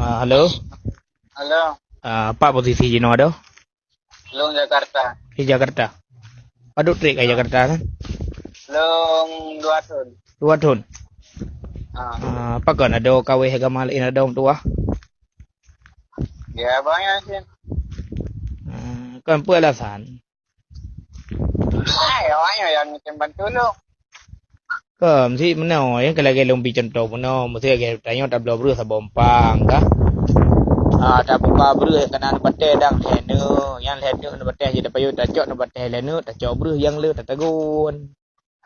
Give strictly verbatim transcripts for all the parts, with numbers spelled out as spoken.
Ah, halo. Halo. Ah, pat posisi jinoe, Doh? Lôn Jakarta. Di Jakarta. Padum trép ka Jakarta, kan? Lôn dua thon. Dua thon. Ah. Ah, pakon adoe kawé agama laén adoe meutuwah? Ya, banyak sih. Ah, kon peue alasan? Hai, awaknyan nyang tem bantu lôn. Kon, si meunoe, nyang keu lagèe lôn bri cuntoh meunoe, meusé lagèe tanyoe tabloe breueh saboh umpang, ka? Ah, tabloe breueh nyang kana neubatèe dang lhèe neuk, nyang lhèe neuk neubatèe jeuet tapayoh, tacok neubatèe lhèe neuk, tacok breueh nyang le tatagun.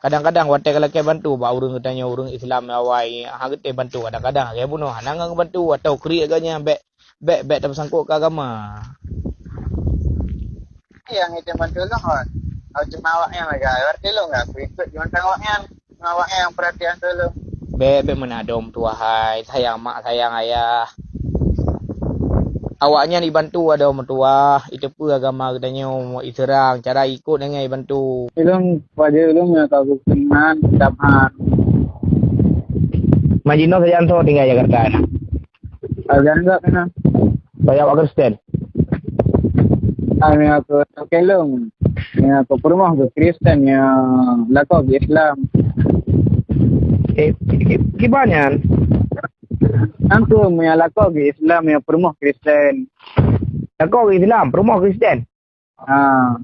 Kadang-kadang watèe kalakèe bantu bak ureueng geutanyoe, ureueng Islam awai, hana geutem bantu, kadang-kadang lagèe bunoe hana ngon bantu atau kriek geuh nyan, bèk, bèk, bèk tapeusangkot keu agama. Nyang geutem bantu lôn, oh, cuma awaknyan lagèe, berarti lôn nggak kuikut, cuma awaknyan, cuma awaknyan nyang perhatian keu lôn. Bèk, bèk meunan adoe meutuwah hai, sayang mak, sayang ayah. Awaknyan ibantu adoe meutuwah, iteupeue agama geutanyoe, iseurang, cara ikot nyan ibantu. Ulôn, pajoh ulôn nyang ka geukeunang kitab han. Majinoe sajan soe tinggai Jakarta na? Sajan gak kena. Soe awak Kristen? Ah, nyang aku kelong. Nyang aku peurumoh ke Kristen, nyang lakoe ke Islam. Eh, ki-, ki-, kiban nyan? Aku nyang lakoe ke Islam, nyang peurumoh Kristen. Lakoe ke Islam, peurumoh Kristen? Ha.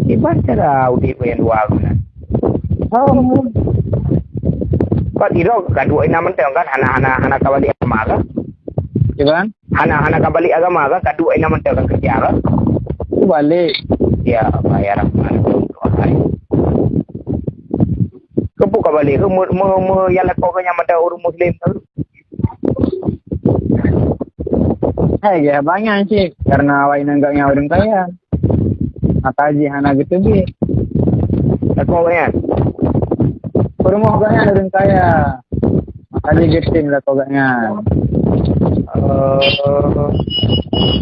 Kiban cara udép nyang dua guna? Oh. Kok tiro ka duek inong mantong kan? Hana, hana, hana ka balik agama kah? Kiban? Hana, hana ka balik agama kah? Ka duek inong mantong ka kerja kah? Balik. Ya, Allah, ya Rahman. Keupeue ka balik? Keu me-, me-, me-, nyang lakoe keu nyang mantong ureueng Muslim tu? Hai, ya, banyak sih. Karena awak inong gak nyang ureueng kaya. Maka jih hana geuteubiet. Lakoe gobnyan? Peurumoh gobnyan ureueng kaya. Maka jih geutem lakoe gobnyan. Eh,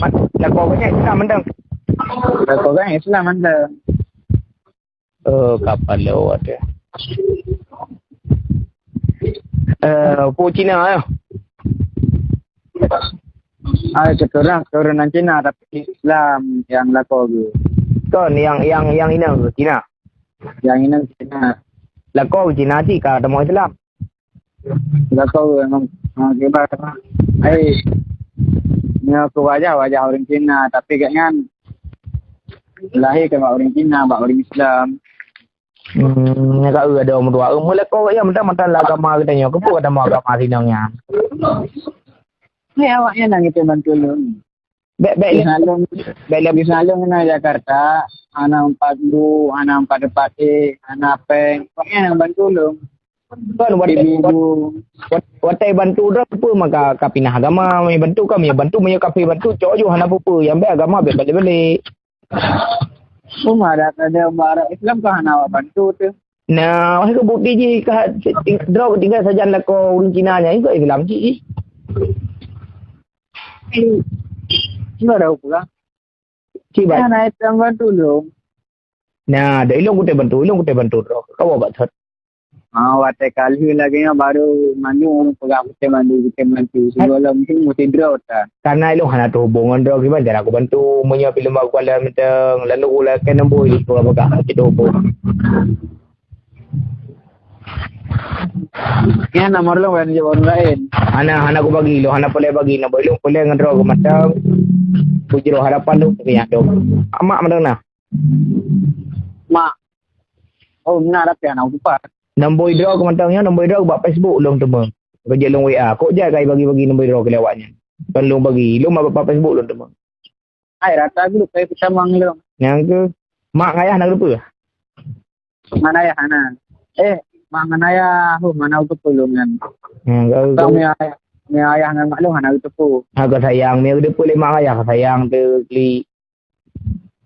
mat-, lakoe gobnyan Islam mantong? Lakoe gobnyan Islam mantong. Eh, kapal lewat ya. Eh, peue Cina ya? Hai, keturunan, keturunan Cina, tapi Islam nyang lakoe geuh. Kon, nyang, nyang, nyang inong geuh Cina? Nyang inong Cina. Lakoe geuh Cina cit ka tamong Islam? Lakoe geuh memang, ah, kiban, hai, nyoe keu wajah, wajah ureueng Cina, tapi gobnyan lahé keu bak ureueng Cina, bak ureueng Islam. Hmm, nyang ka eu adoe meutuwah. Eu, meulakoe gobnyan mantong-mantong lam agama geutanyoe. Keupeue gata meuagama sinong nyan? Hai, awaknyan nyang geutem bantu lôn. Bèk, bèk, bèk lôn, bèk lôn. Di sana lôn na Jakarta, hana meupat bu, hana meupat teumpat ék, hana pèng. Awaknyan nyang bantu lôn. Kon watèe, ibu-ibu. Wat-, watèe bantu droe peue maka ka pinah agama, meunyoe bantu ka, meunyoe bantu, meunyoe kafé bantu, cok ju hana peue-peue, nyang bèk agama bèk balek-balek. Peue ma dak ada barang Islam ka hana awak bantu teuh. Nah, wahai keu bukti jih ka ting-, droe tinggai sajan lakoe ureueng Cina nyan, ikot Islam cit jih. Enggak ada hubungan. Cik, baik. Nah, naik tambah dulu. Nah, dah ilong kutai bantu, ilong kutai bantu droe. Kau buat thot. Ah, watèe kali lagi nyan baru manyueng peugah kutai bantu, kutai bantu. Sebelum tu mesti droe ta. Karena ilong hana terhubung ngon droe, kiban cara aku bantu. Meunyoe film aku ada mantong, lalu aku lah kena boy, aku apa kah, mesti terhubung. Nyan nomor lôn ban jaweueb ureueng laén. Hana, hana kubagi, lôn hana peureulèe bagi, nomor lôn peureulèe ngon droe keu mantong. Bujroh harapan lôn keu nyan dong. Mak mantong na? Mak. Oh, na, tapi hana kutupat. Nomor droe keu mantong nyan, nomor droe bak Facebook lôn teumé. Keu jeuet lôn W A. Kok jai kai bagi-bagi nomor droe keu lewat nyan. Ban lôn bagi, lôn bak, bak Facebook lôn teumé. Hai, rata geuh kai peutamong lôn. Nyang keu mak ngayah na geuteupeue? Mak ngayah hana. Eh, mak ngon ayah, huh, mana geuteupeue lôn nyan. Nyang keu, keu mi ayah, mi ayah ngon mak lôn hana geuteupeue. Ha, ka sayang, mi geuteupeue lé mak ayah, ka sayang teu klik.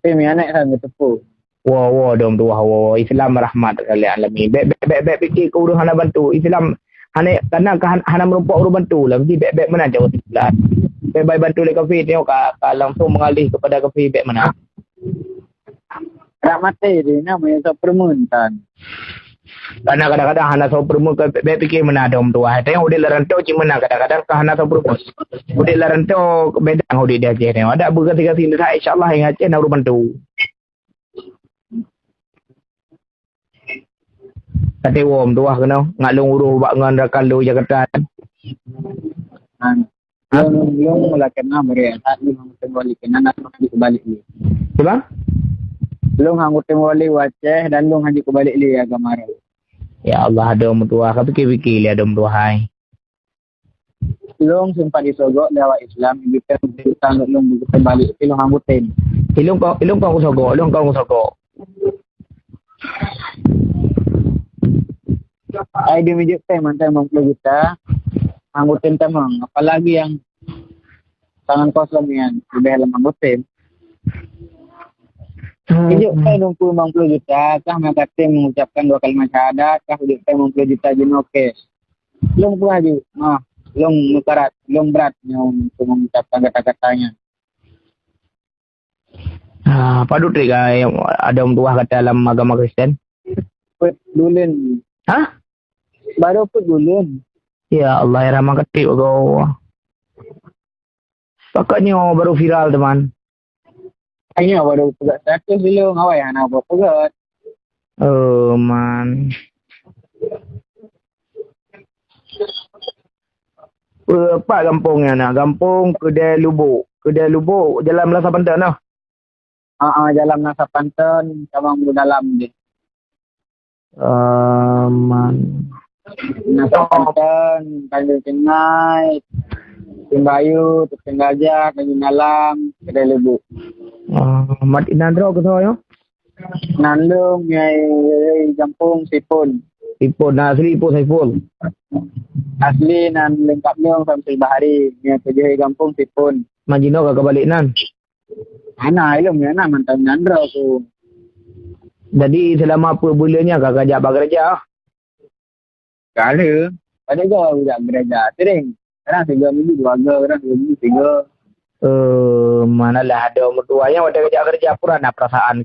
Tapi mi aneuk kan geuteupeue. Wo, wo, dong tuwah, wo, wo. Islam rahmat lil alamin. Bèk, bèk, bèk, bèk pikir keu ureueng hana bantu. Islam hana, kana ka han-, hana meurumpok ureueng bantu lah. Mesti bèk, bèk meunan cara Islam. Bèk bai bantu lé kafé, tengok ka, ka langsung mengalih kepada kafé, bèk meunan. Rak maté deh, nama yang tak permen tan. Karena kadang-kadang hana soe peurumoh, bèk, bèk pike meunan dong tuha. Tengok udép lam rantau cit meunan kadang-kadang ka hana soe peurumoh. Udép lam rantau beda ngon udép di Aceh nyoe. Adak beugaséh-gaséh that, insya Allah nyang Aceh na ureueng bantu. Até wom tuha keunoe, ngat lôn uroh bak ngon rakan lôn Jakarta. Lôn, lôn lakèe na meureuh that lôn hana teurimong lé keunan, lôn hana jeuet keubalek lé. Sipa? Lôn hana teurimong lé u Aceh dan lôn hana jeuet keubalek lé agama droe. Ya Allah, adoe meutuha, ka pike-pike lé adoe meutuha hai. Lôn sempat disogok lé awak Islam, ibi pèng utang lôn beukeubalek, tapi lôn hana kutem. Ilôn kon, ilôn kon kusogok, ilôn kon kusogok. Ai di mijek pèng mantong limong ploh juta, hana kutem tamong. Apalagi nyang tangan kosong nyan, leubeh lam hana kutem. Mijek pèng limong ploh juta, kah meukatem mengucapkan dua kalimat syahadat, kah mijek pèng limong ploh juta jinoe cash. Lôn peugah ju, mah, lôn meukarat, lôn brat nyoe untuk mengucapkan kata-kata nyan. Ah, padub trép ka adoe meutuha gata lam agama Kristen? Peuet buleuen. Hah? Baru peuet buleuen. Ya Allah, ya Rahman, ka trép agoe. Pakon nyoe baru viral teuma. Nyoe baru peugöt status dulu, awai hana peugöt. Oh man. Peue pat gampông nyan na? Gampông Keudè Lubok. Keudè Lubok jalan Meunasah Panton noh. Ha ah, jalan Meunasah Panton, Cawang Beudalam deh. Aman. Meunasah Panton, Tanjong Cengai, Simbayu, Teupeung Gajah, Tanjong Dalam, Keudè Lubok. Ah, mat inan droe keusoe nyoe? Nan lôn nyang gampông Sipon. Sipon, na asli Ipon Saiful. Asli nan lengkap lôn Samsul Bahari, nyang keujeuet gampông Sipon. Majinoe ka kabalek nan. Hana, ilôn nyang na mantong nyan droe ku. Jadi selama peuet buleuen nyan ka kajak bak gereja? Ka lheueh. Pada goe jak gereja. Sering. Kadang tiga minggu dua go, kadang tiga minggu tiga. Eh, manalah ada mertua yang pada kajak kerja pura na perasaan.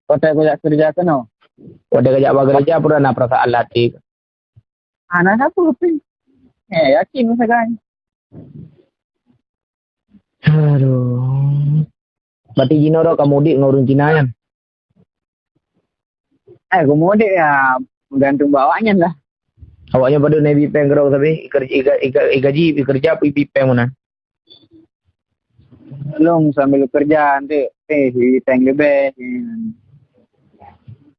Pada kajak kerja kena. Pada kajak bak gereja pura na perasaan lati. Hana sapeue pih. Eh, yakin masa kan. Aduh. Berarti jinoe droe ka mudik ngon ureueng Cina nyan? Eh, ka mudik ya, meugantung bak awak nyan lah. Awak nyan padub na ibi péng keudroe sabe, iker-, ika-, ika-, igaji, ikerja, ibi péng meunan. Lôn sambil keureuja, eunteuk, eh, ibi péng leubeh.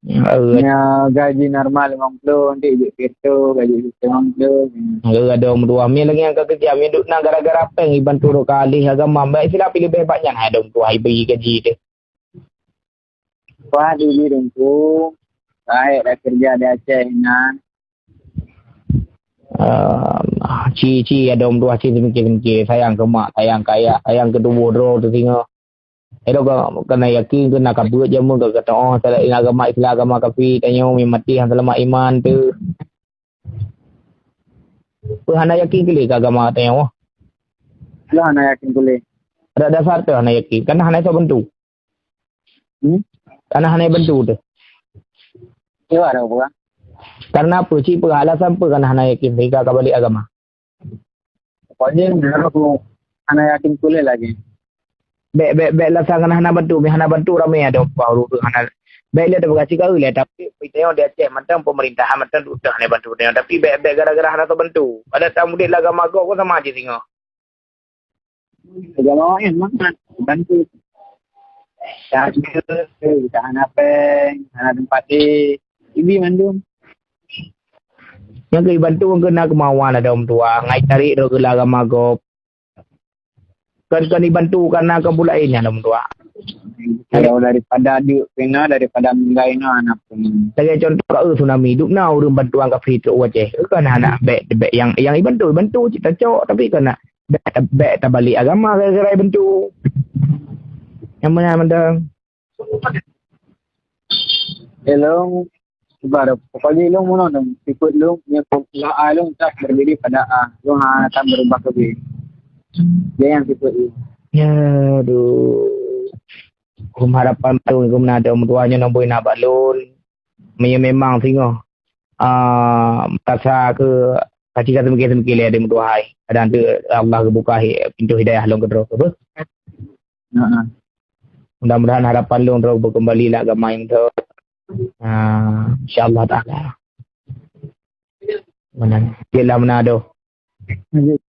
Eh, nya gaji normal limong ploh, eunteuk jeuet sireutôh, gaji sireutôh limong ploh. Eh, adoe meutuah. Mie lagèe nyang ka keureuja, mie duek na gara-gara péng ibantu droe ka alih agama. Bak istilah pih leubeh bak nyan, hai adoe meutuah, ibi gaji teuh. Wah, dulu Teungku, rayeuk dah keureuja di Aceh inan. Ah, ci, ci, adoe meutuah ci seumiké-seumiké. Sayang keu mak, sayang keu ayah, sayang keu tuboh droe teuh singoh. Ilôn ka, ka na yakin keu na ka beuet jameun ka, ka teu'oh, asai agama Islam, agama kafé, tanyoe meumaté han seulamat iman teuh. Peue hana yakin keu lé keu agama tanyoe? Lôn hana yakin keu lé. Adak dasar teuh hana yakin. Kana hana soe bantu. Hmm? Kana hana bantu teuh. Iya, ada apa? Karena apa? Cit peue alasan peue kana hana yakin sehingga ka balek agama? Pokoknya, menurut aku, hana yakin keu lé lagi. Bèk, bèk, bèk alasan kana hana bantu. Meuhana bantu ramé adoe meutuah ureueng hana. Bèk lé tapeugah sigawi lé, tapi tanyoe di Aceh mantong pemerintahan mantong dudoe hana bantu tanyoe. Tapi bèk, bèk gara-gara hana soe bantu. Pada tamudik lam agama gob kon sama jih singoh. Agama laén mangat bantu. Tak ada, tak hana péng, hana teumpat deh. Ibi mandum. Nyang keu ibantu keu na keumawan adoe meutuah, ngai tarék droe keu lam agama gob. Kon, kon ibantu kana kon peue laén nyan adoe meutuah. Kalau daripada duek pih na, daripada meunggai na, hana pun. Lagèe contoh ka, eh, tsunami, dum na ureueng bantuan kafé trok u Aceh. Kon hana bèk, bèk nyang, nyang ibantu, ibantu cit tacok, tapi kon na bèk, bèk tabalek agama gara-gara ibantu. Nyang meunan mantong. Ilôn, cuba dah, pokoknya ilôn meunan dong. Sifeuet lôn, nyang pokok A ilôn tetap berdiri pada A. Lôn hana akan berubah keu B. Dia nyang sifeuet lôn. Ya, aduh. Kum harapan baru kum na adoe meutuah nyoe nombor na bak lôn. Meunyoe memang singoh ah, merasa ke kaci ka seumike-seumike lé ada meutuhai. Kadang tu Allah geubuka hi- pintoe hidayah lôn keudroe ke. Nah, Mudah-mudahan harapan lôn droe beukeumbali lah agama nyang beutôi. Ah, insya-Allah taala. Mana? Dia lah mana tu. Lanjut